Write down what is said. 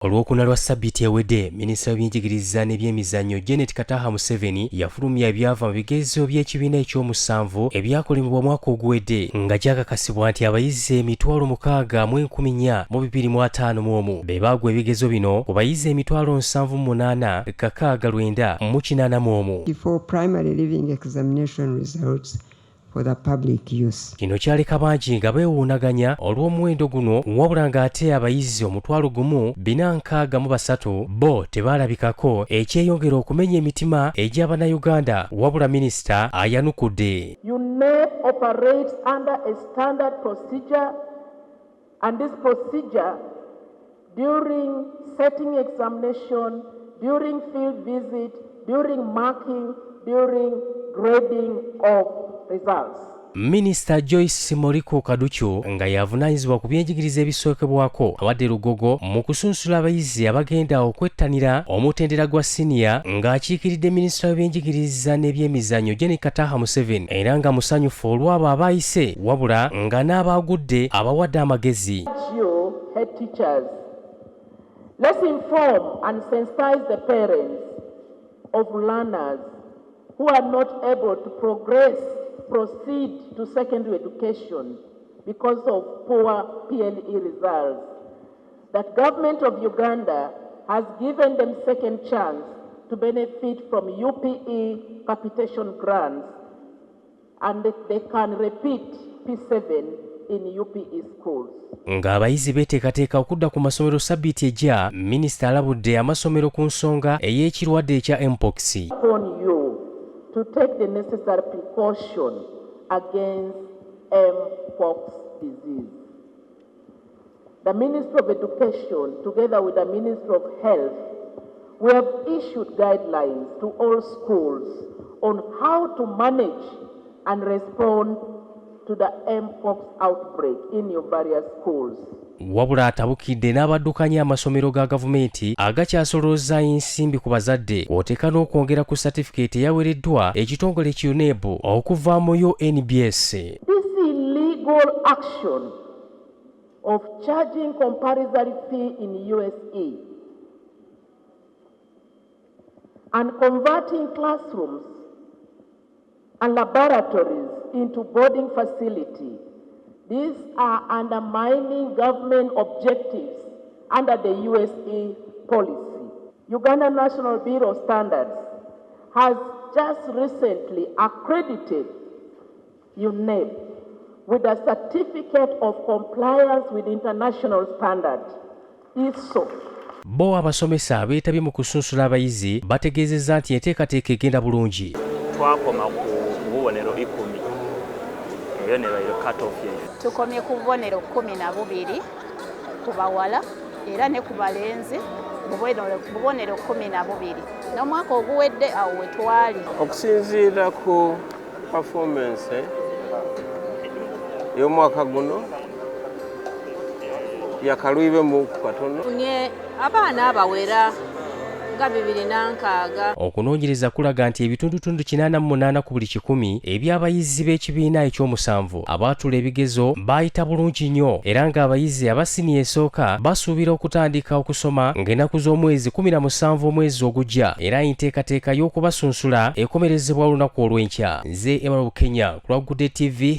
Olwokuna lwa ssabbiiti ewedde, minisita w'ebyenjigiriza n'ebyemizannyo Janet Kataha Museveni yafulumya ebyava mu bigezo by'ekibiina ekyomusanvu ebyakolebwa omwaka oguwedde, nga kyakakasibwa nti abayizi 64,251 be baagwa ebigezo bino ku bayizi 78,681. 4 primary leaving examination results for the public use. Kino kyaleka bangi nga beewuunaganya olw'omuwendo guno, wabula ng'ate abayizi 1463 bo tebaalabikako, ekyeyongera okumenya emitima egy'Abannayuganda. Wabula minisita ayanukudde. UNEB operates under a standard procedure, and this procedure during setting examination, during field visit, during marking, during grading of results. Minisita Joyce Moriku Kaducu, nga yavunaanyizibwa ku byenjigiriza ebisookebwako, abadde Lugogo mu kusunsula abayizi abagenda okwettanira omutendera gwa siniya, ng'akiikiridde minisita w'ebyenjigiriza n'ebyemizannyo Janet Kataha Museveni, era nga musanyufu olw'abo abaayise, wabula nga n'abaagudde abawadde amagezi. You head teachers, let's inform and sensitize the parents of learners who are not able to progress, proceed to secondary education because of poor PLE results, that government of Uganda has given them second chance to benefit from UPE capitation grants and that they can repeat P7 in UPE schools. Ng'abayizi beeteekateeka okudda ku masomero sabbiiti ejja, minisita alabudde amasomero ku nsonga ey'ekirwadde ekya mpox. Upon you to take the necessary precaution against mpox disease. The Ministry of Education, together with the Ministry of Health, we have issued guidelines to all schools on how to manage and respond to the mpox outbreak in your various schools. Wabula atabukidde n'abaddukanya amasomero ga gavumenti agakyasolooza ensimbi ku bazadde, kw'oteeka n'okwongera ku satifikeeti eyawereddwa ekitongole ki UNEB okuva mu UNBS. This illegal action of charging compulsory fee in USE and converting classrooms and laboratories into boarding facility, these are undermining government objectives under the USE policy. Uganda National Bureau of Standards has just recently accredited UNEB with a certificate of compliance with international standard, ISO. Bo abasomesa abeetabye mu kusunsula abayizi bategeezezza nti enteekateeka egenda bulungi. Twakoma ku bubonero 10, eyo nebaire cut off yeyo. Tukomye ku bubonero 12 ku bawala, era ne ku balenzi bubonero 12. N'omwaka oguwedde awo we twali. Okusinziira ku performance y'omwaka guno, yakalwibemu katono. Funye abaana abawera nga 260. Okunoonyereza kulaga nti ebitundutundu 88 ku buli 100 eby'abayizi b'ekibiina ekyomusanvu abaatula ebigezo baayita bulungi nnyo, era ng'abayizi aba siniya esooka basuubira okutandika okusoma ng'ennaku z'omwezi 17 omwezi ogujja, era enteekateeka y'okubasunsula ekomerezebwa olunaku olw'enkya. Nze Emmanuel Kenya ku lwa Good Day TV.